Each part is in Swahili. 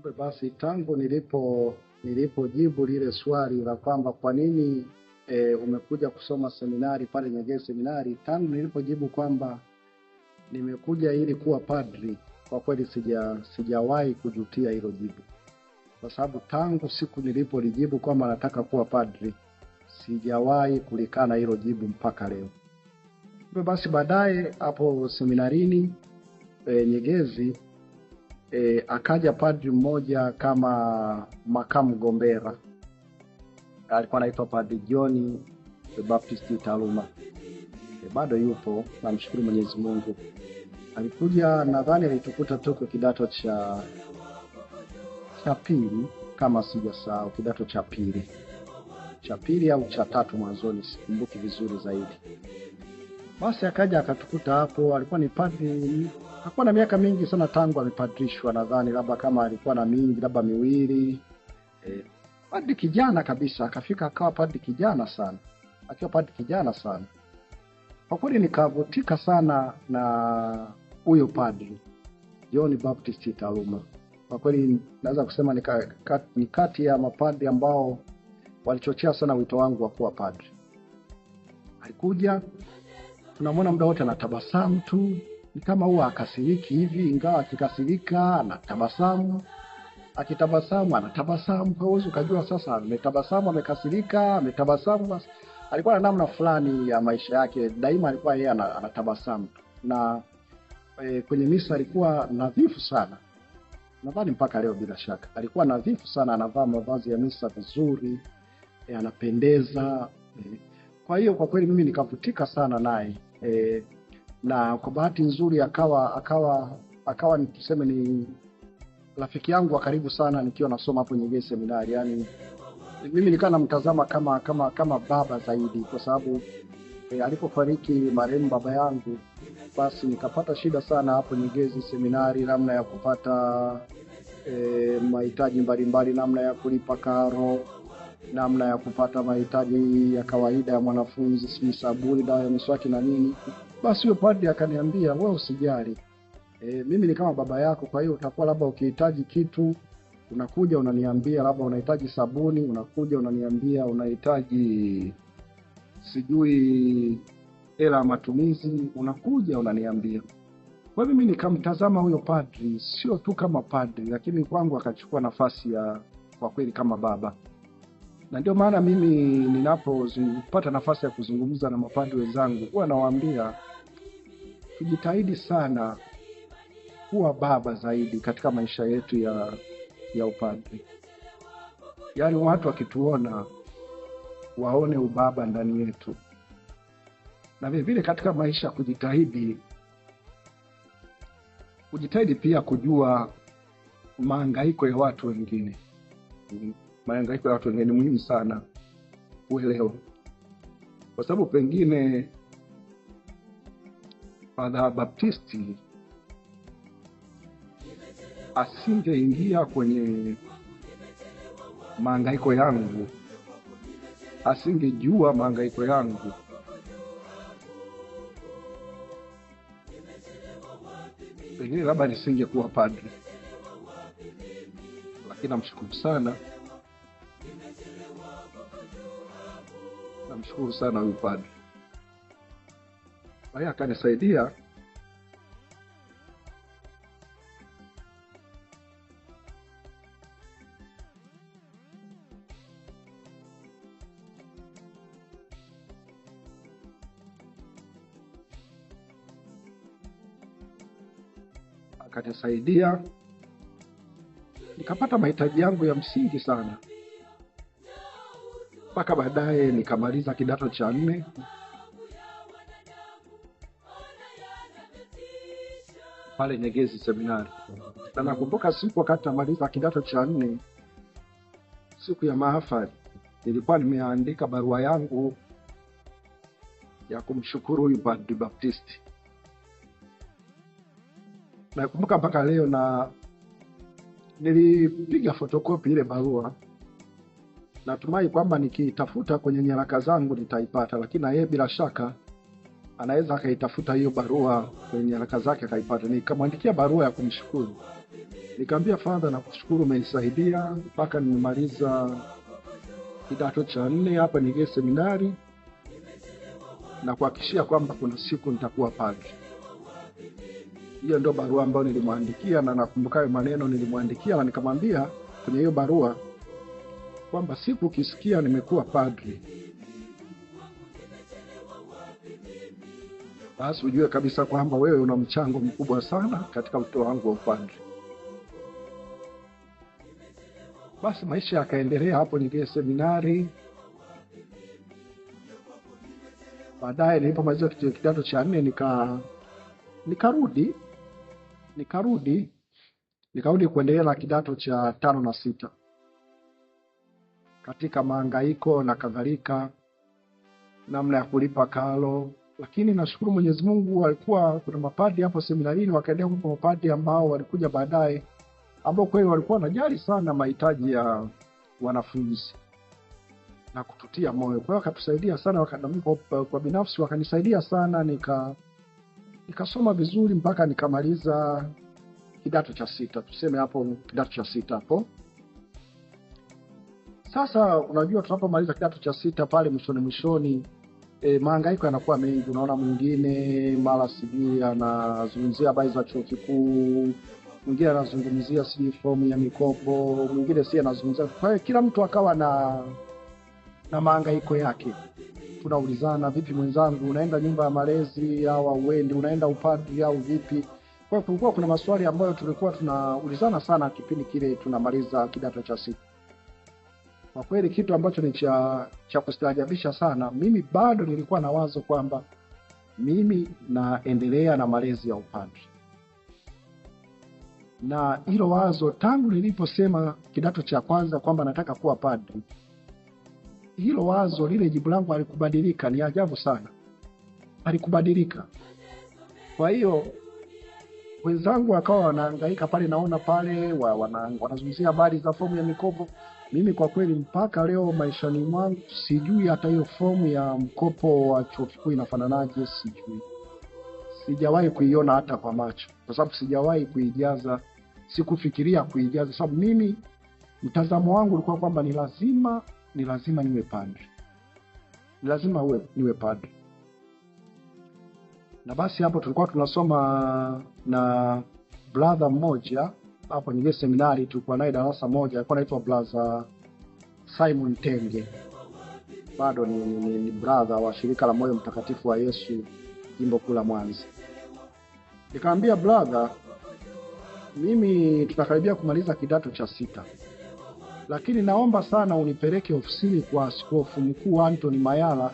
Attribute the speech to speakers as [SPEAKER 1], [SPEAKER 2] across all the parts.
[SPEAKER 1] Kumbe basi tangu nilipojibu lile swali la kwamba kwa nini umekuja kusoma seminari pale Nyegezi Seminari, tangu nilipojibu kwamba nimekuja ili kuwa padri, kwa kweli sijawahi kujutia hilo jibu, kwa sababu tangu siku nilipolijibu kwamba nataka kuwa padri sijawahi kulikana hilo jibu mpaka leo. Kumbe basi baadaye hapo seminarini Nyegezi akaja padri mmoja kama makamu gombera, alikuwa anaitwa Padri John Baptist Taluma. Bado yupo, namshukuru Mwenyezi Mungu. Alikuja, nadhani alitukuta tuko kidato cha pili kama sijasahau, kidato cha pili au cha tatu mwanzoni, sikumbuki vizuri zaidi. Basi akaja akatukuta hapo. Alikuwa ni padri, hakuwa na miaka mingi sana tangu amepadrishwa, nadhani labda kama alikuwa na mingi labda miwili. Padri kijana kabisa, akafika akawa padri kijana sana. Akiwa padri kijana sana, kwa kweli nikavutika sana na huyo padri John Baptist Taluma. Kwa kweli naweza kusema ni kati ya mapadri ambao walichochea sana wito wangu wa kuwa padri. Alikuja, tunamwona muda wote anatabasamu tu, ni kama huwa akasiriki hivi, ingawa akikasirika anatabasamu, akitabasamu anatabasamu. Kwa hiyo ukajua sasa ametabasamu, amekasirika, ametabasamu. Basi alikuwa na namna fulani ya maisha yake, daima alikuwa yeye anatabasamu. Na kwenye misa alikuwa nadhifu sana, nadhani mpaka leo bila shaka alikuwa nadhifu sana, anavaa mavazi ya misa vizuri, anapendeza. Kwa hiyo kwa kweli mimi nikavutika sana naye. Na kwa bahati nzuri akawa tuseme ni rafiki yangu wa karibu sana nikiwa nasoma hapo Nyegezi Seminari. Yani mimi nikawa namtazama kama baba zaidi, kwa sababu alipofariki marehemu baba yangu, basi nikapata shida sana hapo Nyegezi Seminari, namna ya kupata mahitaji mbalimbali, namna ya kulipa karo, namna ya kupata mahitaji ya kawaida ya mwanafunzi, si sabuni, dawa ya miswaki na nini. Basi huyo padri akaniambia, wewe usijali, mimi ni kama baba yako, kwa hiyo utakuwa labda ukihitaji kitu unakuja unaniambia, labda unahitaji sabuni unakuja unaniambia, unahitaji sijui hela matumizi unakuja unaniambia. Kwa hiyo mimi nikamtazama huyo padri sio tu kama padri, lakini kwangu akachukua nafasi ya kwa kweli kama baba. Na ndio maana mimi ninapopata nafasi ya kuzungumza na mapadri wenzangu huwa nawaambia tujitahidi sana kuwa baba zaidi katika maisha yetu ya upadri. Yaani watu wakituona waone ubaba ndani yetu. Na vile vile katika maisha kujitahidi pia kujua mahangaiko ya watu wengine. Mahangaiko ya watu wengine ni muhimu sana kuelewa, kwa sababu pengine Father Baptist asingeingia kwenye mahangaiko yangu, asingejua mahangaiko yangu, pengine labda nisingekuwa padri. Lakini namshukuru sana, namshukuru sana huyu padri. Kwa hiyo akanisaidia nikapata mahitaji yangu ya msingi sana, mpaka baadaye nikamaliza kidato cha 4 pale Nyegezi Seminari. Na nakumbuka siku wakati namaliza kidato cha 4, siku ya mahafali, nilikuwa nimeandika barua yangu ya kumshukuru huyu Padri Baptist. Nakumbuka mpaka leo, na nilipiga fotokopi ile barua. Natumai kwamba nikitafuta kwenye nyaraka zangu nitaipata, lakini na yeye bila shaka anaweza akaitafuta hiyo barua kwenye nyaraka zake akaipata. Nikamwandikia barua ya kumshukuru. Nikamwambia, Father, nakushukuru umenisaidia mpaka nimemaliza kidato cha 4 hapa Nyegezi seminari, na kuhakikishia kwamba kuna siku nitakuwa padri. Hiyo ndio barua ambayo nilimwandikia, na nakumbuka hayo maneno nilimwandikia, na nikamwambia kwenye hiyo barua kwamba siku ukisikia nimekuwa padri, basi ujue kabisa kwamba wewe una mchango mkubwa sana katika wito wangu wa upadri. Basi maisha yakaendelea hapo Nyegezi seminari. Baadaye nilipomaliza kidato cha 4 nikarudi kuendelea na kidato cha 5 na 6. Katika mahangaiko na kadhalika, namna ya kulipa karo, lakini nashukuru Mwenyezi Mungu alikuwa kuna mapadi hapo seminarini, wakaendelea kupa mapadi ambao walikuja baadaye, ambao kweli walikuwa wanajali sana mahitaji ya wanafunzi na kututia moyo. Kwa hiyo wakatusaidia sana, kwa binafsi wakanisaidia sana, nikasoma vizuri mpaka nikamaliza kidato cha 6, tuseme hapo kidato cha 6 hapo. Sasa unajua tunapomaliza kidato cha 6 pale mwishoni mahangaiko yanakuwa mengi. Unaona mwingine mara sijui anazungumzia habari za chuo kikuu, mwingine anazungumzia sijui fomu ya mikopo, mwingine si anazungumzia. Kwa hiyo kila mtu akawa na mahangaiko yake. Tunaulizana, vipi mwenzangu, unaenda nyumba ya malezi au uendi, unaenda upadri au vipi? Kwa hiyo kulikuwa kuna maswali ambayo tulikuwa tunaulizana sana kipindi kile tunamaliza kidato cha 6. Kwa kweli kitu ambacho ni cha kustaajabisha sana, mimi bado nilikuwa na wazo kwamba mimi naendelea na malezi ya upadri. Na hilo wazo tangu niliposema kidato cha kwanza kwamba nataka kuwa padri, hilo wazo lile jibu langu halikubadilika. Ni ajabu sana, halikubadilika. Kwa hiyo wenzangu wakawa wanahangaika pale, naona pale wanazungumzia habari za fomu ya mikopo. Mimi kwa kweli mpaka leo maishani mwangu sijui hata hiyo fomu ya mkopo wa chuo kikuu inafananaje, sijui. Sijawahi kuiona hata kwa macho, kwa sababu sijawahi kuijaza, sikufikiria kuijaza, sababu mimi mtazamo wangu ulikuwa kwamba ni lazima niwe padri. Ni lazima niwe padri. Na basi hapo tulikuwa tunasoma na brother mmoja hapo Nyegezi seminari, tulikuwa naye darasa moja, alikuwa anaitwa brother Simon Tenge. Bado ni brother wa shirika la Moyo Mtakatifu wa Yesu jimbo kuu la Mwanza. Nikamwambia brother, mimi tunakaribia kumaliza kidato cha 6, lakini naomba sana unipeleke ofisini kwa askofu mkuu Anthony Mayala,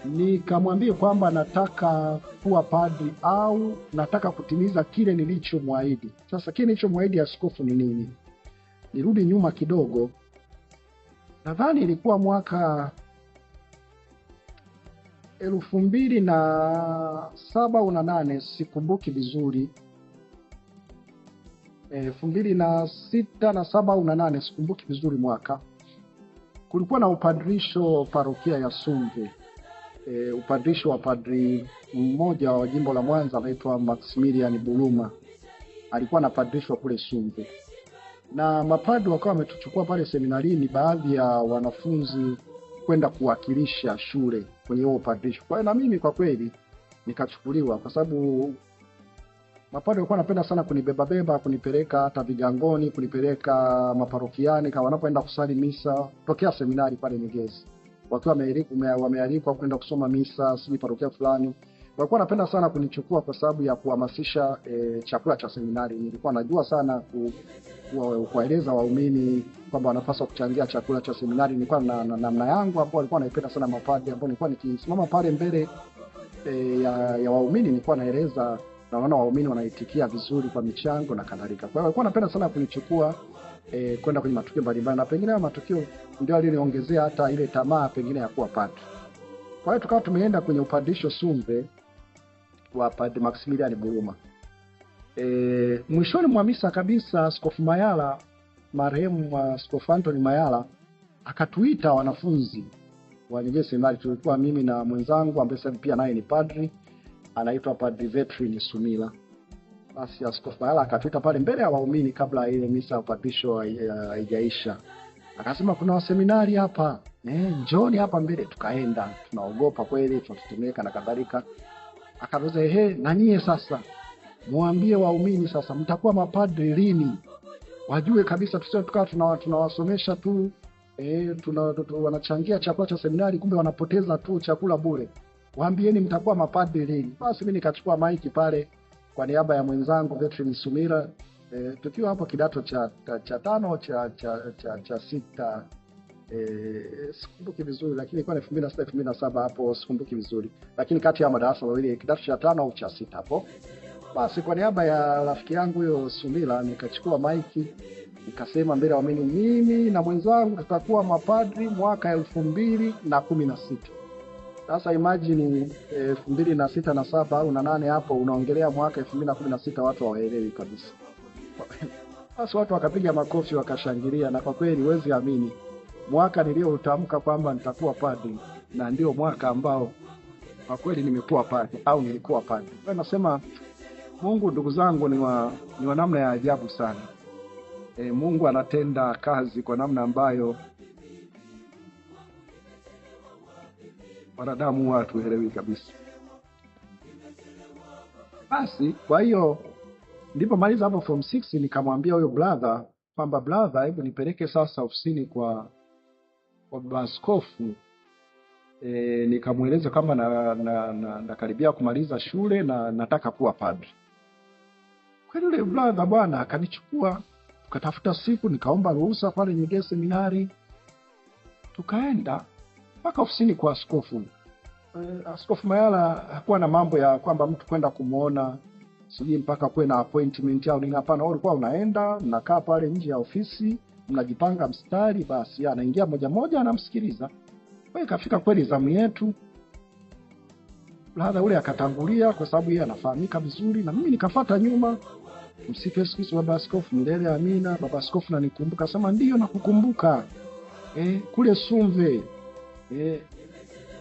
[SPEAKER 1] nikamwambie kwamba nataka kuwa padri au nataka kutimiza kile nilichomwahidi. Sasa kile nilichomwahidi askofu ni nini? Nirudi nyuma kidogo, nadhani ilikuwa mwaka 2007 au 8, sikumbuki vizuri. 2006 na 7 au 8, sikumbuki vizuri mwaka. Kulikuwa na upadrisho parokia ya Sumve. Upadrisho wa padri mmoja wa jimbo la Mwanza anaitwa Maximilian Buluma. Alikuwa anapadrishwa kule Sumve. Na mapadri wakawa wametuchukua pale seminarini baadhi ya wanafunzi kwenda kuwakilisha shule kwenye huo upadrisho. Kwa hiyo na mimi kwa kweli nikachukuliwa, kwa sababu mapadri walikuwa wanapenda sana kunibeba beba, kunipeleka hata vigangoni, kunipeleka maparokiani kama wanapoenda kusali misa tokea seminari pale Nyegezi. Wakiwa wamealikwa kwenda kusoma misa sijui parokia fulani, walikuwa wanapenda sana kunichukua kwa sababu ya kuhamasisha chakula cha seminari. Nilikuwa najua sana kuwaeleza waumini kwamba wanapaswa kuchangia chakula cha seminari. Nilikuwa na namna yangu ambao walikuwa wanaipenda sana mapadri, ambao nilikuwa nikisimama pale mbele ya waumini nilikuwa naeleza, na naona waumini wanaitikia vizuri kwa michango na kadhalika. Kwa hiyo walikuwa wanapenda sana kunichukua kwenda kwenye matukio mbalimbali, na pengine hayo matukio ndio yaliniongezea hata ile tamaa pengine ya kuwa padri. Kwa hiyo tukawa tumeenda kwenye upadrisho Sumve wa Padre Maximilian Buluma. Mwishoni mwa misa kabisa, Askofu Mayala, marehemu Askofu Anthony Mayala, akatuita wanafunzi wa Nyegezi seminari. Tulikuwa mimi na mwenzangu ambaye sasa pia naye ni padri, anaitwa Padre Vetrin Sumila. Basi Askofu Mayala akatuita pale mbele ya waumini kabla ile misa ya upadrisho haijaisha. Akasema kuna waseminari hapa, njooni hapa mbele. Tukaenda, tunaogopa kweli, tunatetemeka na kadhalika. Akauliza, ehe, na nyie sasa muambie waumini sasa mtakuwa mapadri lini? Wajue kabisa tusio tukawa tunawasomesha tu, wanachangia chakula cha seminari, kumbe wanapoteza tu chakula bure. Waambieni mtakuwa mapadri lini? Basi mimi nikachukua maiki pale kwa niaba ya mwenzangu Vetri Sumira, tukiwa hapo kidato cha tano cha sita, sikumbuki vizuri, lakini ilikuwa ni 2006 2007 hapo, sikumbuki vizuri, lakini kati ya madarasa mawili, kidato cha tano au cha sita hapo. Basi kwa niaba ya rafiki yangu huyo Sumila nikachukua maiki nikasema mbele ya waumini, mimi na mwenzangu tutakuwa mapadri mwaka 2016. Sasa imagine 2006 na 7 au na 8 hapo, unaongelea mwaka 2016, watu hawaelewi kabisa. Basi watu wakapiga makofi wakashangilia, na kwa kweli huwezi amini, mwaka nilioutamka kwamba nitakuwa padri na ndio mwaka ambao kwa kweli nimekuwa padri au nilikuwa padri. Kwa nasema Mungu, ndugu zangu, ni wa namna ya ajabu sana. Mungu anatenda kazi kwa namna ambayo wanadamu hatuelewi kabisa. Basi kwa hiyo nilipomaliza hapo form 6 nikamwambia huyo brother kwamba brother, hebu nipeleke sasa ofisini kwa baba askofu. Nikamueleza kama nakaribia kumaliza shule na nataka kuwa padri. Kwa yule brother bwana akanichukua, tukatafuta siku, nikaomba ruhusa pale Nyegezi seminari, tukaenda mpaka ofisini kwa askofu. Askofu Mayala hakuwa na mambo ya kwamba mtu kwenda kumuona sijui mpaka kuwe na appointment au nini. Hapana, ulikuwa unaenda, mnakaa pale nje ya ofisi, mnajipanga mstari, basi anaingia moja moja anamsikiliza. Kwa hiyo ikafika kweli zamu yetu, brother ule akatangulia kwa sababu yeye anafahamika vizuri, na mimi nikafuata nyuma. Msifu Yesu Kristo, baba askofu, milele amina. Baba askofu nanikumbuka? Sema ndio nakukumbuka. Kule Sumve.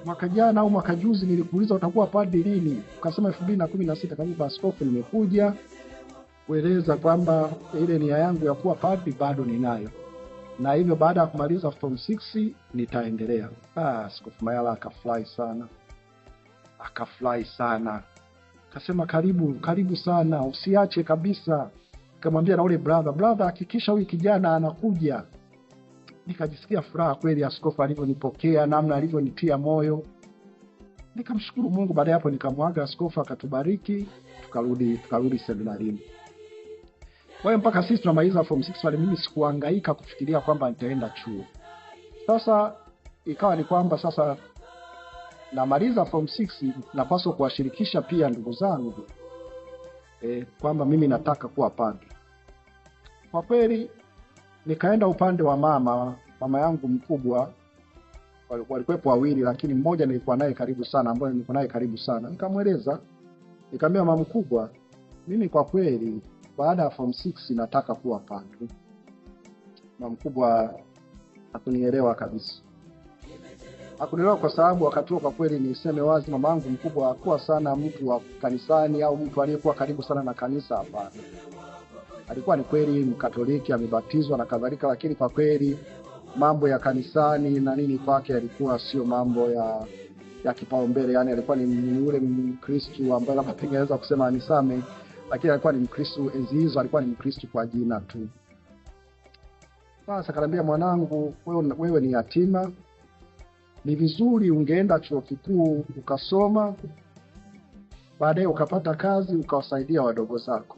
[SPEAKER 1] Mwaka jana au mwaka juzi nilikuuliza utakuwa padri lini? Ukasema 2016. Kama baba askofu, nimekuja kueleza kwamba ile nia yangu ya kuwa padri bado ninayo, na hivyo baada ya kumaliza form 6 nitaendelea. Askofu Mayala akafurahi sana. Akafurahi sana. Akasema karibu, karibu sana, usiache kabisa. Akamwambia na ule brother, hakikisha huyu kijana anakuja. Nikajisikia furaha kweli askofu alivyonipokea, namna alivyonitia moyo. Nikamshukuru Mungu. Baada hapo nikamwaga askofu, akatubariki, tukarudi seminarini. Kwa hiyo mpaka sisi tunamaliza form 6 pale, mimi sikuhangaika kufikiria kwamba nitaenda chuo. Sasa ikawa ni kwamba sasa namaliza form 6 napaswa kuwashirikisha pia ndugu zangu kwamba mimi nataka kuwa padri. Kwa kweli nikaenda upande wa mama yangu mkubwa, walikuwepo wawili, lakini mmoja nilikuwa naye karibu sana, ambaye nilikuwa naye karibu sana. Nikamweleza, nikamwambia mama mkubwa, mimi kwa kweli baada ya form 6 nataka kuwa padri. Mama mkubwa hakunielewa kabisa. Hakunielewa kwa sababu wakati huo kwa kweli niseme wazi, mamangu mkubwa hakuwa sana mtu wa kanisani au mtu aliyekuwa karibu sana na kanisa, hapana. Alikuwa ni kweli Mkatoliki, amebatizwa na kadhalika, lakini kwa kweli mambo ya kanisani na nini kwake yalikuwa sio mambo ya kipaumbele. Yani alikuwa ni yule Mkristo ambaye labda pengine kusema anisame, lakini alikuwa ni Mkristo enzi hizo, alikuwa ni Mkristo kwa jina tu. Sasa akaniambia, mwanangu, wewe ni yatima, ni vizuri ungeenda chuo kikuu ukasoma, baadaye ukapata kazi ukawasaidia wadogo zako.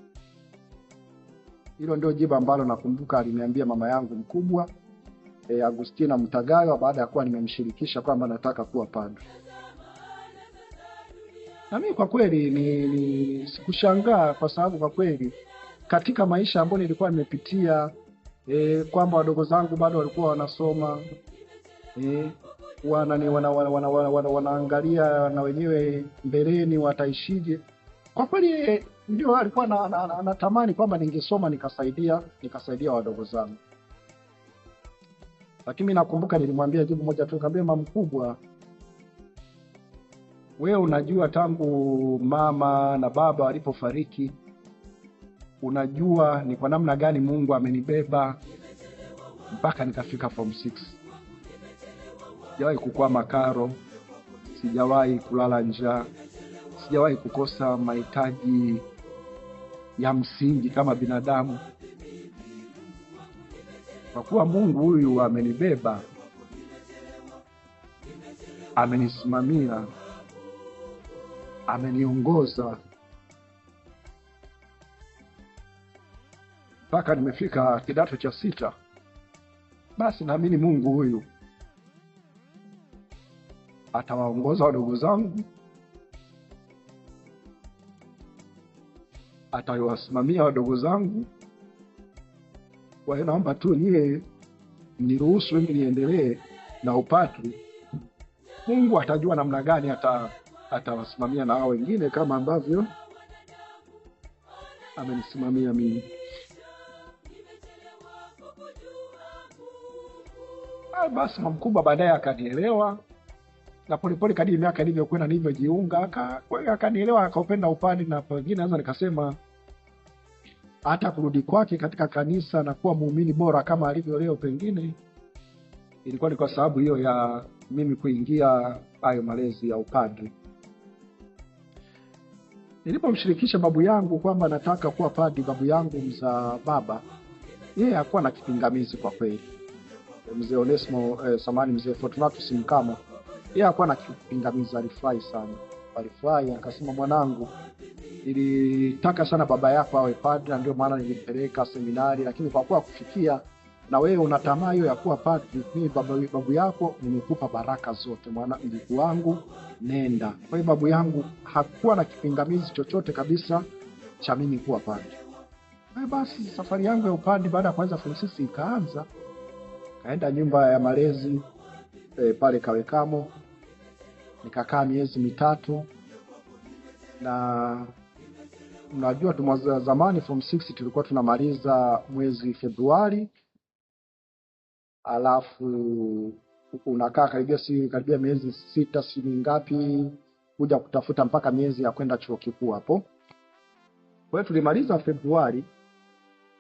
[SPEAKER 1] Hilo ndio jibu ambalo nakumbuka aliniambia mama yangu mkubwa, Agustina Mtagawa, baada ya kuwa nimemshirikisha kwamba nataka kuwa padri. Na mimi kwa kweli ni sikushangaa, kwa sababu kwa kweli katika maisha ambayo nilikuwa nimepitia, kwamba wadogo zangu bado walikuwa wanasoma, wanaangalia na wenyewe mbeleni wataishije. Kwa kweli ndio alikuwa anatamani kwamba ningesoma nikasaidia wadogo zangu. Lakini mimi nakumbuka nilimwambia jibu moja tu, nikamwambia mama mkubwa, wewe unajua tangu mama na baba walipofariki unajua ni kwa namna gani Mungu amenibeba mpaka nikafika form 6. Sijawahi kukwama karo, sijawahi kulala njaa, sijawahi kukosa mahitaji ya msingi kama binadamu. Kwa kuwa Mungu huyu amenibeba, amenisimamia, ameniongoza mpaka nimefika kidato cha 6, basi naamini Mungu huyu atawaongoza wadogo zangu, atawasimamia wadogo zangu. Kwa hiyo naomba tu nyie mniruhusu mimi niendelee na upadri. Mungu atajua namna gani atawasimamia na hao wengine kama ambavyo amenisimamia mimi. Basi mama mkubwa baadaye akanielewa, na polepole kadiri miaka ilivyokwenda nilivyojiunga akanielewa, akaupenda upadri, na pengine naweza nikasema hata kurudi kwake katika kanisa na kuwa muumini bora kama alivyo leo, pengine ilikuwa ni kwa sababu hiyo ya mimi kuingia hayo malezi ya upadri. Nilipomshirikisha babu yangu kwamba nataka kuwa padri, babu yangu mzaa baba, yeye hakuwa na kipingamizi kwa kweli. Mzee Onesmo, samani mzee Fortunatus Mkama, yeye hakuwa na kipingamizi, alifurahi sana. Alifurahi akasema, mwanangu, nilitaka sana baba yako awe padri na ndio maana nilimpeleka seminari, lakini kwa kuwa kufikia na wewe una tamaa hiyo ya kuwa padri, mimi babu yako nimekupa baraka zote, mwana mjukuu wangu, nenda. Kwa hiyo babu yangu hakuwa na kipingamizi chochote kabisa cha mimi kuwa padri. Kwa hiyo basi safari yangu ya upadri baada ya kuanza form 6 ikaanza. Kaenda nyumba ya malezi pale Kawekamo, nikakaa miezi 3. Na mnajua tu zamani form 6 tulikuwa tunamaliza mwezi Februari, alafu unakaa karibia miezi 6 si mingapi kuja kutafuta mpaka miezi ya kwenda chuo kikuu hapo. Kwa hiyo tulimaliza Februari,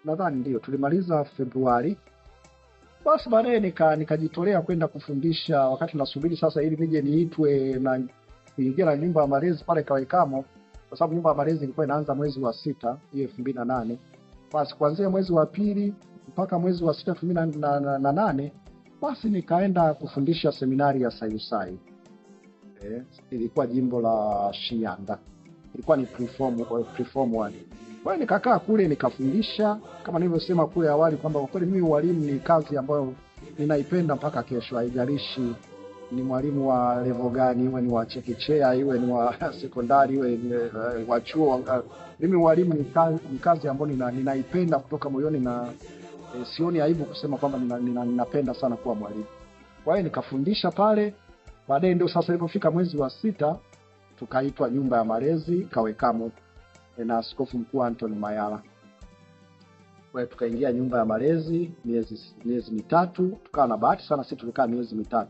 [SPEAKER 1] nadhani ndio tulimaliza Februari. Basi baadaye nikajitolea kwenda kufundisha wakati nasubiri sasa ili nije niitwe na kuingia na nyumba ya malezi pale Kawekamo, kwa sababu nyumba ya malezi ilikuwa inaanza mwezi wa 6 hiyo 2008. Basi kuanzia mwezi wa 2 mpaka mwezi wa 6 2008, basi nikaenda kufundisha seminari ya Sayusai. Ilikuwa jimbo la Shinyanga. Ilikuwa ni preform 1. Kwa hiyo nikakaa kule nikafundisha, kama nilivyosema kule awali kwamba kwa kweli mimi ualimu ni kazi ambayo ninaipenda mpaka kesho, haijalishi ni mwalimu wa level gani, iwe ni wa chekechea, iwe ni wa sekondari, iwe ni wa chuo. Mimi ualimu ni kazi ambayo ninaipenda kutoka moyoni, na sioni aibu kusema kwamba ninapenda sana kuwa mwalimu. Kwa hiyo nikafundisha pale. Baadaye ndio sasa ilipofika mwezi wa 6 tukaitwa nyumba ya malezi Kawekamo na askofu mkuu Anthony Mayala. Kwa hiyo tukaingia nyumba ya malezi miezi 3, tukawa na bahati sana sisi tulikaa miezi 3.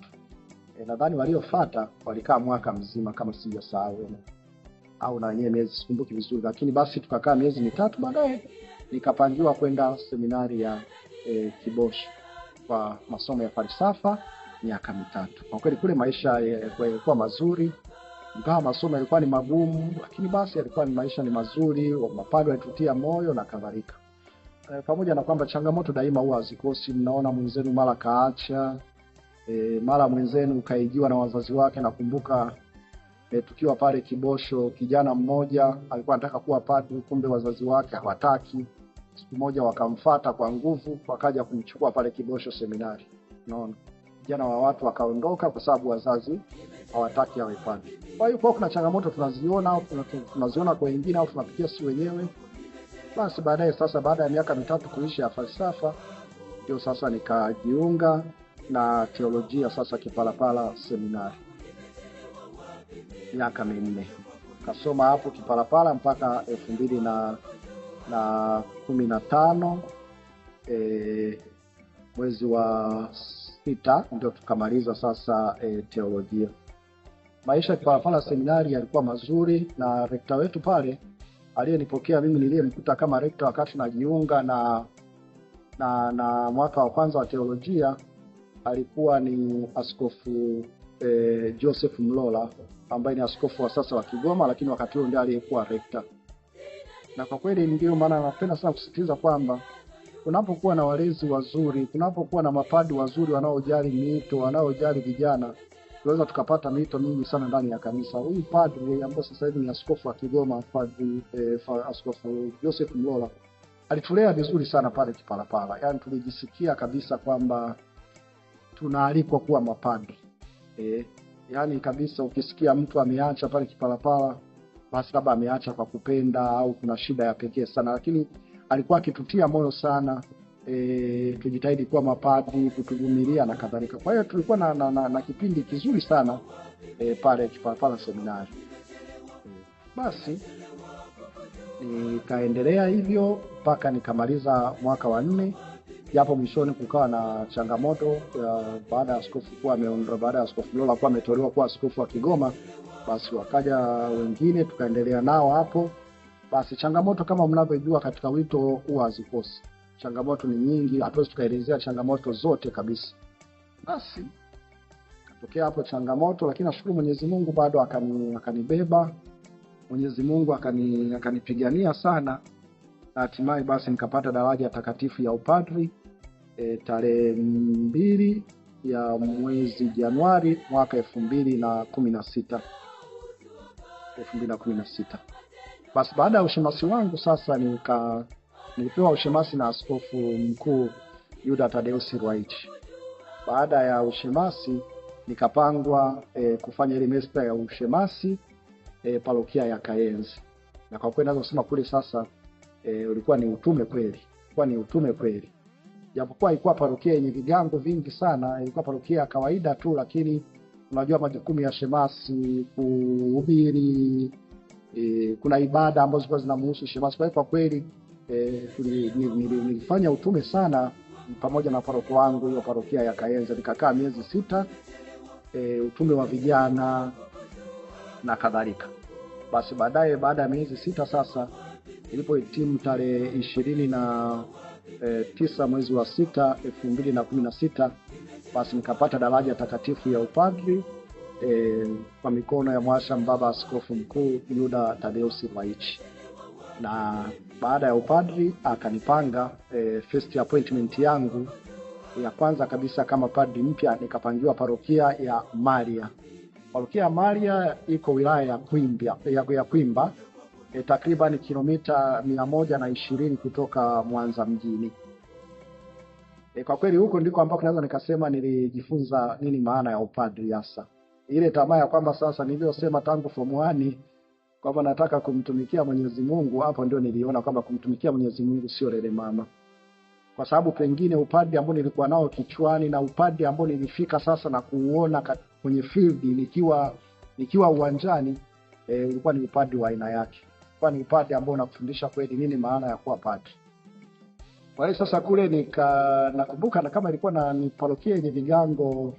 [SPEAKER 1] Nadhani waliofuata walikaa mwaka mzima kama sijasahau, au na wenyewe miezi sikumbuki vizuri, lakini basi tukakaa miezi 3. Baadaye nikapangiwa kwenda seminari ya Kibosho kwa masomo ya falsafa miaka 3. Kwa kweli kule maisha yalikuwa mazuri, ingawa masomo yalikuwa ni magumu, lakini basi yalikuwa ni maisha ni mazuri, mapadri walitutia moyo na kadhalika. Pamoja na kwamba changamoto daima huwa hazikosi, mnaona mwenzenu mara kaacha, mara mwenzenu kaijiwa na wazazi wake. Nakumbuka tukiwa pale Kibosho, kijana mmoja alikuwa anataka kuwa padri, kumbe wazazi wake hawataki. Siku moja wakamfuata kwa nguvu, wakaja kumchukua pale Kibosho seminari. Unaona, kijana wa watu wakaondoka kwa sababu wazazi hawataki awe padri. Kwa hiyo kwa kuna changamoto tunaziona au tunaziona kwa wengine au tunapitia si wenyewe. Basi baadaye sasa, baada ya miaka 3 kuisha ya falsafa, ndio sasa nikajiunga na teolojia sasa Kipalapala seminari miaka 4. Kasoma hapo Kipalapala mpaka 2015, mwezi wa 6 ndio tukamaliza sasa teolojia. Maisha Kipalapala seminari yalikuwa mazuri, na rekta wetu pale Aliyenipokea mimi niliyemkuta kama rekta wakati najiunga na mwaka wa kwanza wa teolojia alikuwa ni Askofu Joseph Mlola ambaye ni askofu wa sasa wa Kigoma, lakini wakati huo ndiye aliyekuwa rekta. Na kwa kweli ndio maana napenda sana kusisitiza kwamba kunapokuwa na walezi wazuri, kunapokuwa na mapadi wazuri wanaojali miito, wanaojali vijana, tunaweza tukapata miito mingi sana ndani ya kanisa. Huyu padri ambaye sasa hivi ni askofu wa Kigoma, padri Askofu Joseph Mlola, alitulea vizuri sana pale Kipalapala. Yaani tulijisikia kabisa kwamba tunaalikwa kuwa mapadri. Yaani kabisa ukisikia mtu ameacha pale Kipalapala, basi labda ameacha kwa kupenda au kuna shida ya pekee sana, lakini alikuwa akitutia moyo sana, tujitahidi kuwa mapadri, kutuvumilia na kadhalika. Kwa hiyo tulikuwa na kipindi kizuri sana pale Kipalapala seminari. Basi nikaendelea hivyo mpaka nikamaliza mwaka wa 4, japo mwishoni kukawa na changamoto baada ya askofu kuwa ameondoka, baada ya Askofu Mlola kuwa ametolewa kuwa askofu wa Kigoma, basi wakaja wengine tukaendelea nao hapo. Basi changamoto kama mnavyojua katika wito huwa hazikosi. Changamoto ni nyingi, hatuwezi tukaelezea changamoto zote kabisa. Basi katokea hapo changamoto, lakini nashukuru Mwenyezi Mungu bado akanibeba. Mwenyezi Mungu akanipigania sana, na hatimaye basi nikapata daraja takatifu ya upadri tarehe 2 ya mwezi Januari mwaka 2016. 2016. Basi baada ya ushemasi wangu sasa nilipewa ushemasi na Askofu Mkuu Yuda Thaddaeus Ruwa'ichi. Baada ya ushemasi nikapangwa kufanya ile mesta ya ushemasi parokia ya Kayenzi. Na kwa kweli naweza kusema kule sasa ulikuwa ni utume kweli. Ulikuwa ni utume kweli. Japokuwa ilikuwa parokia yenye vigango vingi sana, ilikuwa parokia ya kawaida tu, lakini unajua majukumu ya shemasi, kuhubiri, kuna ibada ambazo zilikuwa zinamhusu shemasi. Kwa hiyo kwa kweli nilifanya utume sana pamoja na paroko wangu hiyo parokia ya Kayenzi. Nikakaa miezi 6, utume wa vijana na kadhalika. Basi baadaye baada ya miezi 6 sasa ilipohitimu tarehe 29 mwezi wa 6 2016, basi nikapata daraja takatifu ya upadri kwa mikono ya Mwashamu Baba Askofu Mkuu Yuda Thaddaeus Ruwa'ichi. Na baada ya upadri akanipanga first appointment yangu ya kwanza kabisa kama padri mpya, nikapangiwa parokia ya Maria. Parokia ya Maria iko wilaya ya Kwimba, ya Kwimba, takriban kilomita 120 kutoka Mwanza mjini. Kwa kweli huko ndiko ambako naweza nikasema nilijifunza nini maana ya upadri hasa. Ile tamaa ya kwamba sasa niliyosema tangu form 1 kwamba nataka kumtumikia Mwenyezi Mungu, hapo ndio niliona kwamba kumtumikia Mwenyezi Mungu sio lele mama. Kwa sababu pengine upadri ambao nilikuwa nao kichwani na upadri ambao nilifika sasa na kuuona kwenye field nikiwa uwanjani, ulikuwa ni upadri wa aina yake. Ulikuwa ni upadri ambao unakufundisha kweli nini maana ya kuwa padri. Kwa hiyo sasa kule nakumbuka na kama ilikuwa na ni parokia yenye vigango,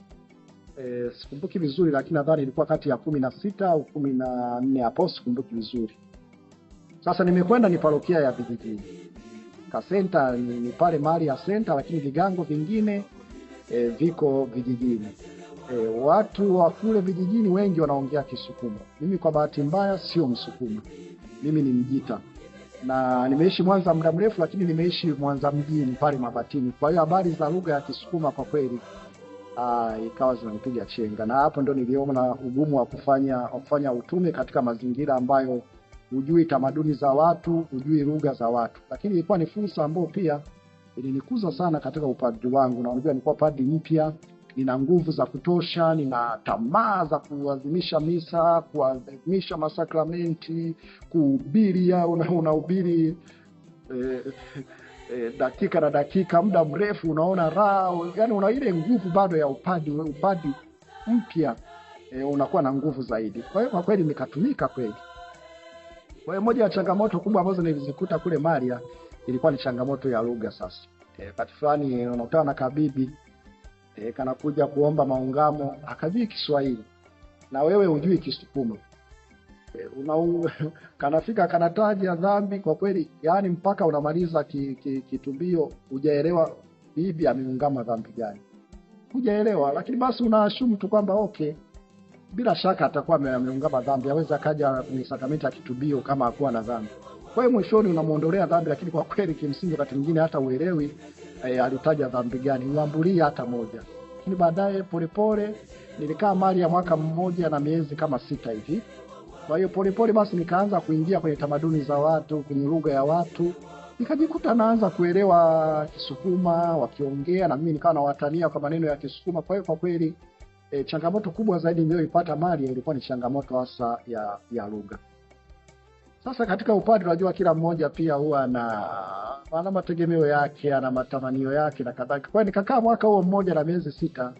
[SPEAKER 1] sikumbuki vizuri, lakini nadhani ilikuwa kati ya 16 au 14 hapo, sikumbuki vizuri. Sasa nimekwenda ni parokia ya vijijini. Kasenta ni pale mali ya senta, lakini vigango vingine viko vijijini. Watu wa kule vijijini wengi wanaongea Kisukuma. Mimi kwa bahati mbaya sio Msukuma. Mimi ni Mjita. Na nimeishi Mwanza muda mrefu, lakini nimeishi Mwanza mjini pale Mabatini. Kwa hiyo habari za lugha ya Kisukuma kwa kweli ikawa zinanipiga chenga. Na hapo ndio niliona ugumu wa kufanya utume katika mazingira ambayo hujui tamaduni za watu, hujui lugha za watu. Lakini ilikuwa ni fursa ambayo pia ilinikuza sana katika upadri wangu. Na unajua nilikuwa padri mpya, nina nguvu za kutosha, nina tamaa za kuadhimisha misa, kuadhimisha masakramenti, kuhubiri. Unahubiri dakika na dakika, muda mrefu, unaona raha, yani una ile nguvu bado ya upadri mpya, unakuwa na nguvu zaidi. Kwa hiyo kwa kweli nikatumika kweli. Kwa hiyo moja ya changamoto kubwa ambazo nilizikuta kule Maria ilikuwa ni changamoto ya lugha sasa. Wakati fulani unakutana na kabibi kanakuja kuomba maungamo, akajui Kiswahili na wewe hujui Kisukuma. Kanafika kanataja dhambi kwa kweli, yani mpaka unamaliza kitubio hujaelewa bibi ameungama dhambi gani, hujaelewa. Lakini basi unaashumu tu kwamba okay, bila shaka atakuwa ameungama dhambi, aweza akaja kwenye sakramenti ya kitubio kama hakuwa na dhambi. Kwa hiyo mwishoni unamuondolea dhambi, lakini kwa kweli kimsingi wakati mwingine hata uelewi alitaja dhambi gani, uambulie hata moja. Lakini baadaye polepole nilikaa mali ya mwaka mmoja na miezi kama 6 hivi. Kwa hiyo polepole basi nikaanza kuingia kwenye tamaduni za watu, kwenye lugha ya watu. Nikajikuta naanza kuelewa Kisukuma wakiongea, na mimi nikawa nawatania kwa maneno ya Kisukuma. Kwa hiyo kwa kweli changamoto kubwa zaidi niliyoipata Maria ilikuwa ni changamoto hasa ya lugha. Sasa katika upadre unajua kila mmoja pia huwa ana mategemeo yake, ana matamanio yake na kadhalika. Kwa hiyo nikakaa mwaka huo mmoja na miezi 6.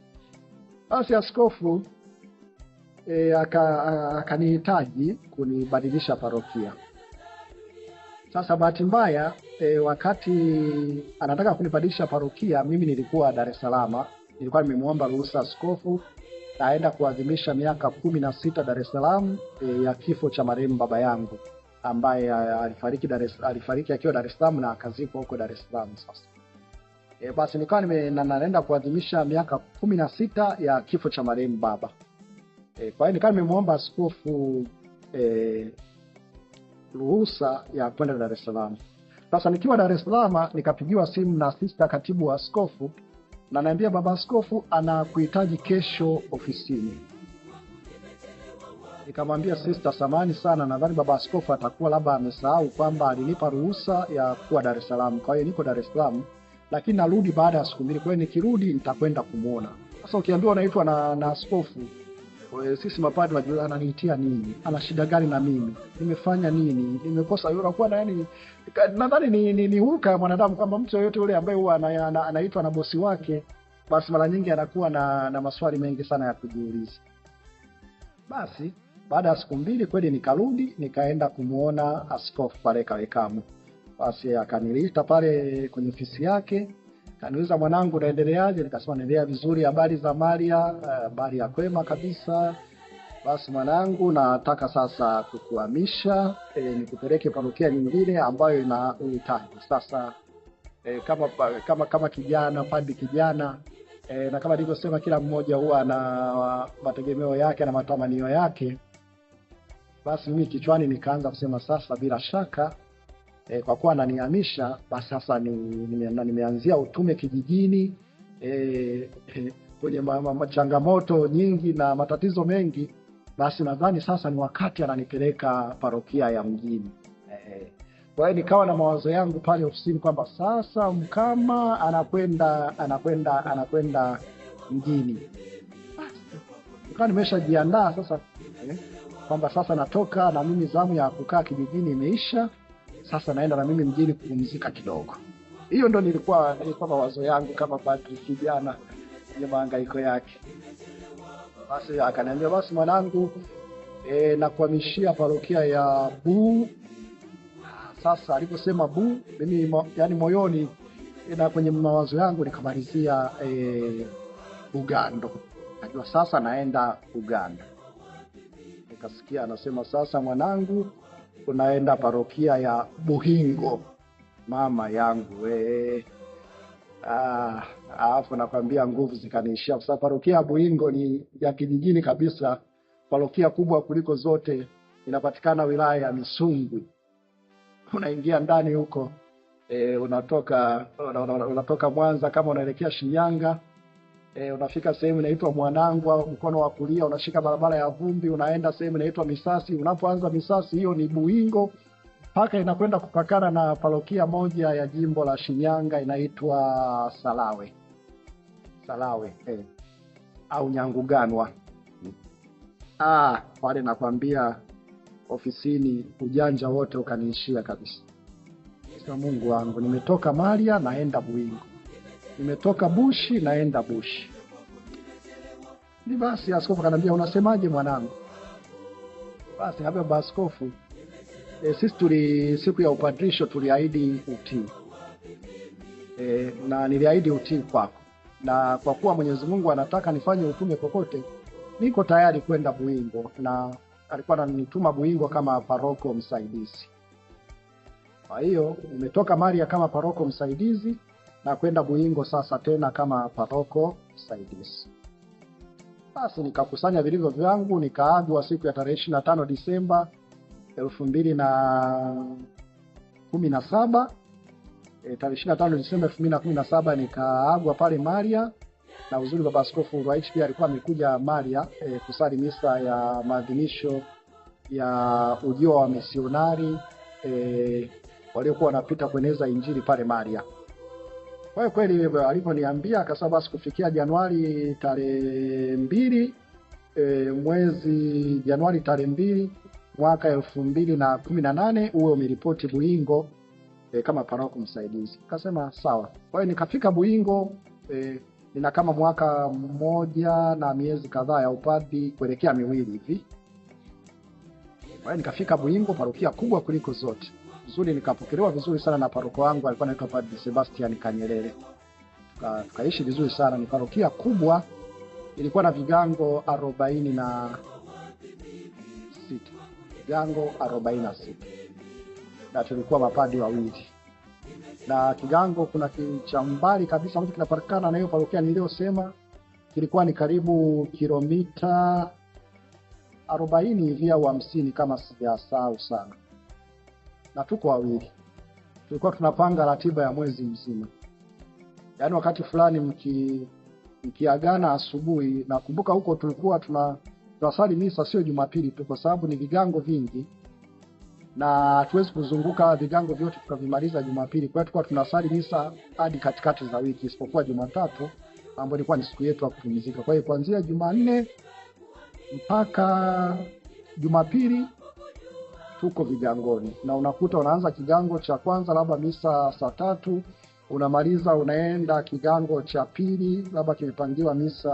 [SPEAKER 1] Basi askofu akanihitaji kunibadilisha parokia. Sasa bahati mbaya wakati anataka kunibadilisha parokia, mimi nilikuwa Dar es Salaam. Nilikuwa nimemuomba ruhusa askofu naenda kuadhimisha miaka 16 Dar es Salaam ya kifo cha marehemu baba yangu ambaye alifariki akiwa Dar es Salaam na akazikwa huko Dar es Salaam. Sasa basi nikawa naenda kuadhimisha miaka 16 ya kifo cha marehemu baba. Kwa hiyo nikawa nimemuomba askofu ruhusa ya kwenda Dar es Salaam. Sasa nikiwa Dar es Salaam nikapigiwa simu na sister katibu wa askofu, na ananiambia baba askofu anakuhitaji kesho ofisini. Nikamwambia sister, samahani sana, nadhani baba askofu atakuwa labda amesahau kwamba alinipa ruhusa ya kuwa Dar es Salaam. Kwa hiyo niko Dar es Salaam, lakini narudi baada ya siku 2. Kwa hiyo nikirudi nitakwenda kumuona. Sasa ukiambiwa unaitwa na askofu, sisi mapadri tunajua ananiitia nini, ana shida gani na mimi, nimefanya nini, nimekosa. Unakuwa na yani, nadhani ni hulka ya mwanadamu kwamba mtu yeyote yule ambaye huwa anaitwa na bosi wake, basi mara nyingi anakuwa na maswali mengi sana ya kujiuliza. Basi baada ya siku 2 kweli nikarudi, nikaenda kumuona askofu pale Kawekamo. Basi akanilita pale kwenye ofisi yake, kaniuliza mwanangu unaendeleaje? Nikasema naendelea vizuri, habari za Maria, habari ya kwema kabisa. Basi mwanangu, nataka sasa kukuhamisha, nikupeleke parokia nyingine ambayo ina uhitaji. Sasa kama kijana, padri kijana, na kama nilivyosema kila mmoja huwa ana mategemeo yake na matamanio yake. Basi mimi kichwani nikaanza kusema sasa bila shaka kwa kuwa ananihamisha, basi sasa nimeanzia utume kijijini, kwenye changamoto nyingi na matatizo mengi, basi nadhani sasa ni wakati ananipeleka parokia ya mjini. Kwa hiyo nikawa na mawazo yangu pale ofisini kwamba sasa Mkama anakwenda mjini. Basi nikawa nimeshajiandaa sasa kwamba sasa natoka na mimi zamu ya kukaa kijijini imeisha, sasa naenda na mimi mjini kupumzika kidogo. Hiyo ndo nilikuwa mawazo yangu kama padri kijana kwenye mahangaiko yake. Basi akaniambia basi mwanangu, nakuhamishia parokia ya Bu. Sasa aliposema Bu, mimi yani moyoni na kwenye mawazo yangu nikamalizia Bugando. Najua sasa naenda Uganda. Nikasikia anasema sasa mwanangu unaenda parokia ya Buhingo. Mama yangu alafu nakwambia nguvu zikaniishia, kwa sababu parokia ya Buhingo ni ya kijijini kabisa, parokia kubwa kuliko zote, inapatikana wilaya ya Misungwi. Unaingia ndani huko unatoka Mwanza kama unaelekea Shinyanga, unafika sehemu inaitwa Mwanangwa, mkono wa kulia unashika barabara ya vumbi, unaenda sehemu inaitwa Misasi. Unapoanza Misasi, hiyo ni Buhingo, mpaka inakwenda kupakana na parokia moja ya jimbo la Shinyanga inaitwa Salawe au Nyanguganwa. Pale nakwambia ofisini ujanja wote ukaniishia kabisa. Sasa Mungu wangu, nimetoka Maria naenda Buhingo, nimetoka Bushi naenda Bushi. Ni basi askofu akaniambia unasemaje mwanangu? Basi hapo baba askofu, sisi siku ya upadrisho tuliahidi utii. Na niliahidi utii kwako. Na kwa kuwa Mwenyezi Mungu anataka nifanye utume kokote, niko tayari kwenda Buhingo na alikuwa ananituma Buhingo kama paroko msaidizi. Kwa hiyo nimetoka Maria kama paroko msaidizi na kwenda Buhingo sasa tena kama paroko msaidizi. Basi nikakusanya vilivyo vyangu, nikaagwa siku ya tarehe 25 Disemba 2017. Tarehe 25 Disemba 2017 nikaagwa pale Maria, na uzuri baba askofu Ruwaichi pia alikuwa amekuja Maria kusali misa ya maadhimisho ya ujio wa misionari waliokuwa wanapita kueneza injili pale Maria. Kwa hiyo kweli aliponiambia akasema basi kufikia Januari tarehe 2, mwezi Januari tarehe 2 mwaka 2018 uwe umeripoti Buhingo kama paroko msaidizi. Akasema sawa. Kwa hiyo nikafika Buhingo, nina kama mwaka mmoja na miezi kadhaa ya upadri kuelekea miwili hivi. Kwa hiyo nikafika Buhingo, parokia kubwa kuliko zote. Vizuri, nikapokelewa vizuri sana na paroko wangu, alikuwa anaitwa Padre Sebastian Kanyerere. Tukaishi vizuri sana. Ni parokia kubwa, ilikuwa na vigango 46. Vigango 46. Na tulikuwa mapadi wawili. Na kigango kuna cha mbali kabisa ambacho kinapatikana na hiyo parokia niliyosema, kilikuwa ni karibu kilomita 40 hivi au 50 kama sijasahau sana. Na tuko wawili. Tulikuwa tunapanga ratiba ya mwezi mzima. Yaani wakati fulani mkiagana asubuhi, nakumbuka huko tulikuwa tunasali misa sio Jumapili tu, kwa sababu ni vigango vingi na hatuwezi kuzunguka vigango vyote tukavimaliza Jumapili. Kwa hiyo tulikuwa tunasali misa hadi katikati za wiki, isipokuwa Jumatatu ambayo ilikuwa ni siku yetu ya kupumzika. Kwa hiyo kuanzia Jumanne mpaka Jumapili tuko vigangoni, na unakuta unaanza kigango cha kwanza labda misa saa 3, unamaliza unaenda kigango cha pili labda kimepangiwa misa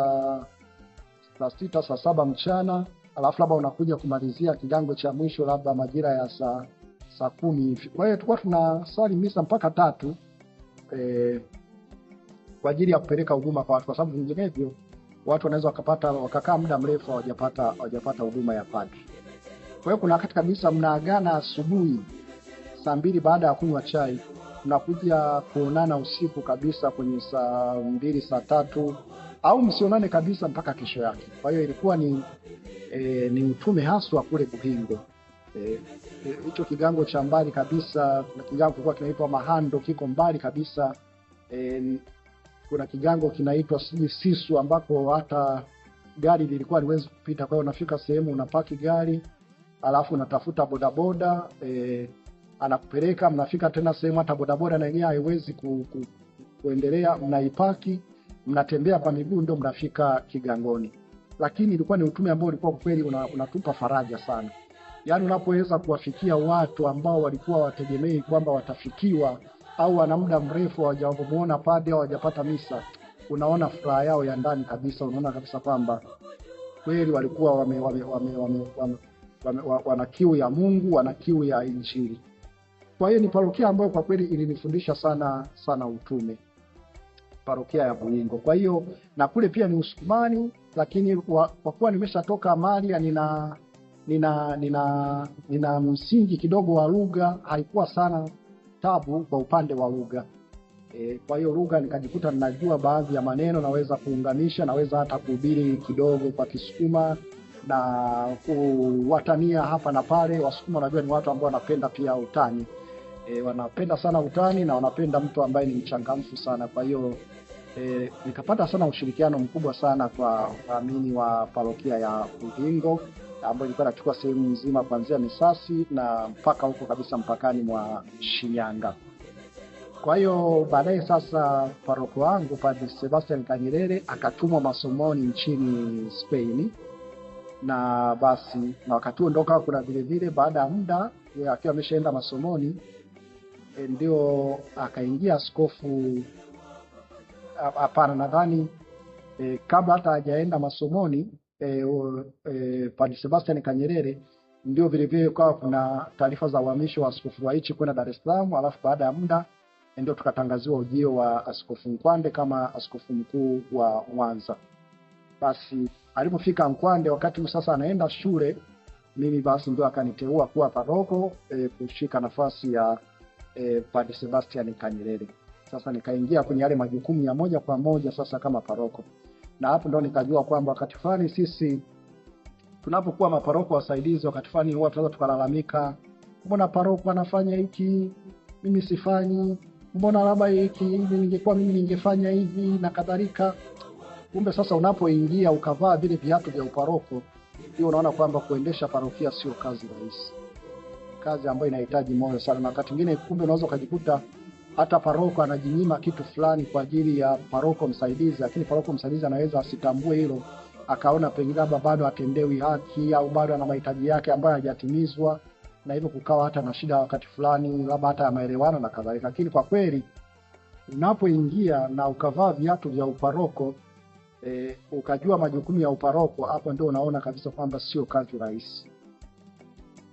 [SPEAKER 1] saa 6 saa 7 mchana, alafu labda unakuja kumalizia kigango cha mwisho labda majira ya saa 10 hivi. Kwa hiyo tulikuwa tunasali misa mpaka 3 kwa ajili ya kupeleka huduma kwa watu, kwa sababu vinginevyo watu wanaweza wakapata wakakaa muda mrefu hawajapata huduma ya padri. Kwa hiyo kuna wakati kabisa mnaagana asubuhi saa 2 baada ya kunywa chai, mnakuja kuonana usiku kabisa kwenye saa 2 saa 3, au msionane kabisa mpaka kesho yake. Kwa hiyo ilikuwa ni utume haswa kule Buhingo. Hicho kigango cha mbali kabisa, kuna kigango kilikuwa kinaitwa Mahando, kiko mbali kabisa. Kuna kigango kinaitwa Sisu ambako hata gari lilikuwa haliwezi kupita. Kwa hiyo unafika sehemu unapaki gari, alafu unatafuta bodaboda, anakupeleka, mnafika tena sehemu hata bodaboda na yenyewe haiwezi kuendelea, mnaipaki, mnatembea kwa miguu ndio mnafika kigangoni. Lakini ilikuwa ni utume ambao ulikuwa kweli unatupa faraja sana. Yaani unapoweza kuwafikia watu ambao walikuwa wategemei kwamba watafikiwa, au wana muda mrefu hawajamuona padre au hawajapata misa, unaona furaha yao ya ndani kabisa, unaona kabisa kwamba kweli walikuwa wana kiu ya Mungu, wana kiu ya Injili. Kwa hiyo ni parokia ambayo kwa kweli ilinifundisha sana sana utume, parokia ya Buhingo. Kwa hiyo na kule pia ni Usukumani, lakini kwa kuwa nimeshatoka Maria, nina msingi kidogo wa lugha, haikuwa sana tabu kwa upande wa lugha. Kwa hiyo lugha nikajikuta ninajua baadhi ya maneno, naweza kuunganisha, naweza hata kuhubiri kidogo kwa Kisukuma na kuwatania hapa na pale. Wasukuma unajua ni watu ambao wanapenda pia utani. Wanapenda sana utani na wanapenda mtu ambaye ni mchangamfu sana. Kwa hiyo nikapata sana ushirikiano mkubwa sana kwa waamini wa parokia ya Buhingo ambayo ilikuwa inachukua sehemu nzima kuanzia Misasi na mpaka huko kabisa mpakani mwa Shinyanga. Kwa hiyo baadaye sasa paroko wangu Padre Sebastian Kanyerere akatumwa masomoni nchini Spain, na basi na wakati huo ndio kuna vile vile baada ya muda akiwa ameshaenda masomoni ndio akaingia askofu. Hapana, nadhani kabla hata hajaenda masomoni Padre Sebastian Kanyerere ndio vile vile kwa kuna taarifa za uhamisho wa askofu Ruwaichi kwenda Dar es Salaam, alafu baada ya muda ndio tukatangaziwa ujio wa Askofu Nkwande kama askofu mkuu wa Mwanza. Basi alipofika Nkwande, wakati sasa anaenda shule, Mimi basi ndio akaniteua kuwa paroko kushika nafasi ya Padre Sebastian Kanyerere. Sasa nikaingia kwenye yale majukumu ya moja kwa moja sasa kama paroko, na hapo ndo nikajua kwamba wakati fulani sisi tunapokuwa maparoko wasaidizi, wakati fulani huwa tunaweza tukalalamika, mbona paroko anafanya hiki mimi sifanyi, mbona labda hiki hivi, ningekuwa mimi ningefanya hivi na kadhalika. Kumbe sasa unapoingia ukavaa vile viatu vya uparoko, ndio unaona kwamba kuendesha parokia sio kazi rahisi, kazi ambayo inahitaji moyo sana, na wakati mwingine kumbe unaweza ukajikuta hata paroko anajinyima kitu fulani kwa ajili ya paroko msaidizi, lakini paroko msaidizi anaweza asitambue hilo, akaona pengine labda bado atendewi haki au bado ana mahitaji yake ambayo hayajatimizwa, na hivyo kukawa hata na shida wakati fulani, labda hata ya maelewano na kadhalika. Lakini kwa kweli unapoingia na ukavaa viatu vya uparoko ukajua majukumu ya uparoko, hapo ndio unaona kabisa kwamba sio kazi rahisi.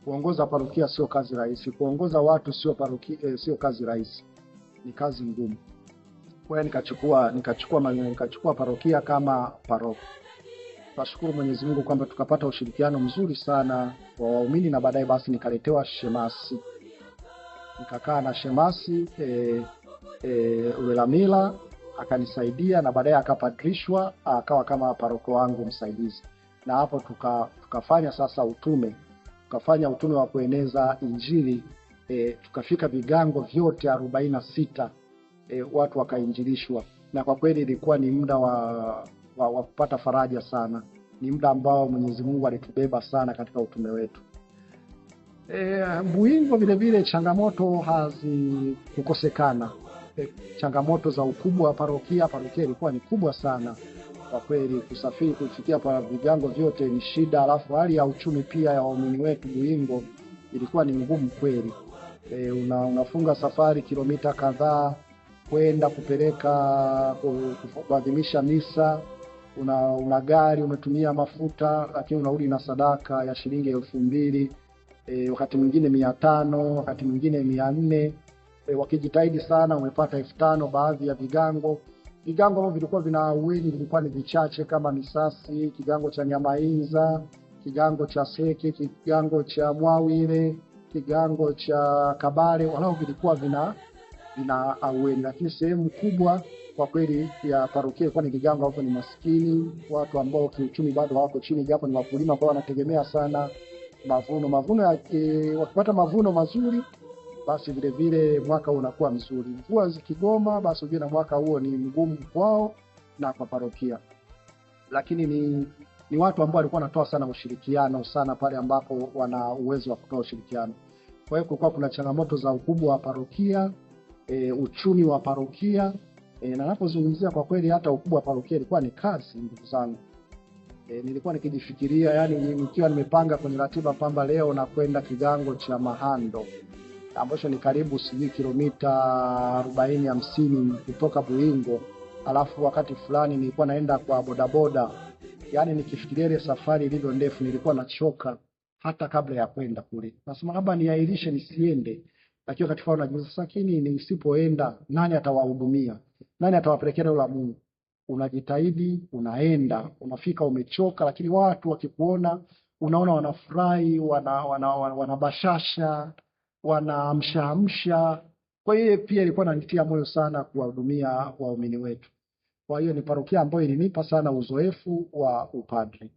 [SPEAKER 1] Kuongoza parokia sio kazi rahisi, kuongoza watu sio parokia, sio kazi rahisi, ni kazi ngumu. Kwa hiyo nikachukua parokia kama paroko. Nashukuru Mwenyezi Mungu kwamba tukapata ushirikiano mzuri sana wa waumini, na baadaye basi nikaletewa shemasi, nikakaa na shemasi Ulelamila akanisaidia, na baadaye akapadrishwa akawa kama paroko wangu msaidizi, na hapo tukafanya sasa utume, tukafanya utume wa kueneza Injili tukafika vigango vyote 46 watu wakainjilishwa, na kwa kweli ilikuwa ni muda wa kupata faraja sana. Ni muda ambao Mwenyezi Mungu alitubeba sana katika utume wetu. Buhingwa vile vile changamoto hazikukosekana. Changamoto za ukubwa wa parokia, parokia ilikuwa ni kubwa sana kwa kweli, kusafiri kufikia pa vigango vyote ni shida, alafu hali ya uchumi pia ya waumini wetu Buhingwa ilikuwa ni ngumu kweli. Unafunga safari kilomita kadhaa kwenda kupeleka kuadhimisha misa, una gari umetumia mafuta, lakini unarudi na sadaka ya shilingi 2000, wakati mwingine 500, wakati mwingine 400. Wakijitahidi sana umepata 5000 baadhi ya vigango. Vigango ambavyo vilikuwa vina uweni vilikuwa ni vichache kama Misasi, kigango cha Nyamainza, kigango cha Seke, kigango cha Mwawile, kigango cha Kabale, walau vilikuwa vina aweni, lakini sehemu kubwa kwa kweli ya parokia ilikuwa ni vigango ambavyo ni maskini, watu ambao kiuchumi bado hawako chini, japo ni wakulima ambao wanategemea sana mavuno. Wakipata mavuno mazuri basi vile vile mwaka unakuwa mzuri. Mvua zikigoma basi ujue na mwaka huo ni mgumu kwao na kwa parokia. Lakini ni watu ambao walikuwa wanatoa sana ushirikiano sana pale ambapo wana uwezo wa kutoa ushirikiano. Kwa hiyo kulikuwa kuna changamoto za ukubwa wa parokia, uchumi wa parokia, na napozungumzia kwa kweli hata ukubwa wa parokia ilikuwa ni kazi, ndugu zangu. Nilikuwa nikijifikiria, yani nikiwa nimepanga kwenye ratiba kwamba leo nakwenda kigango cha Mahando ambacho ni karibu sijui kilomita 40-50 kutoka Buhingwa, alafu wakati fulani nilikuwa naenda kwa bodaboda. Yani nikifikiria ile safari ilivyo ndefu nilikuwa nachoka hata kabla ya kwenda kule. Nasema labda niahirishe nisiende. Lakini wakati fulani unajiuliza sasa, lakini nisipoenda nani atawahudumia? Nani atawapelekea neno la Mungu? Unajitahidi, unaenda, unafika umechoka, lakini watu wakikuona unaona wanafurahi, wanabashasha, wanaamshaamsha. Kwa hiyo pia ilikuwa inanitia moyo sana kuwahudumia waumini wetu. Kwa hiyo ni parokia ambayo ilinipa sana uzoefu wa upadri.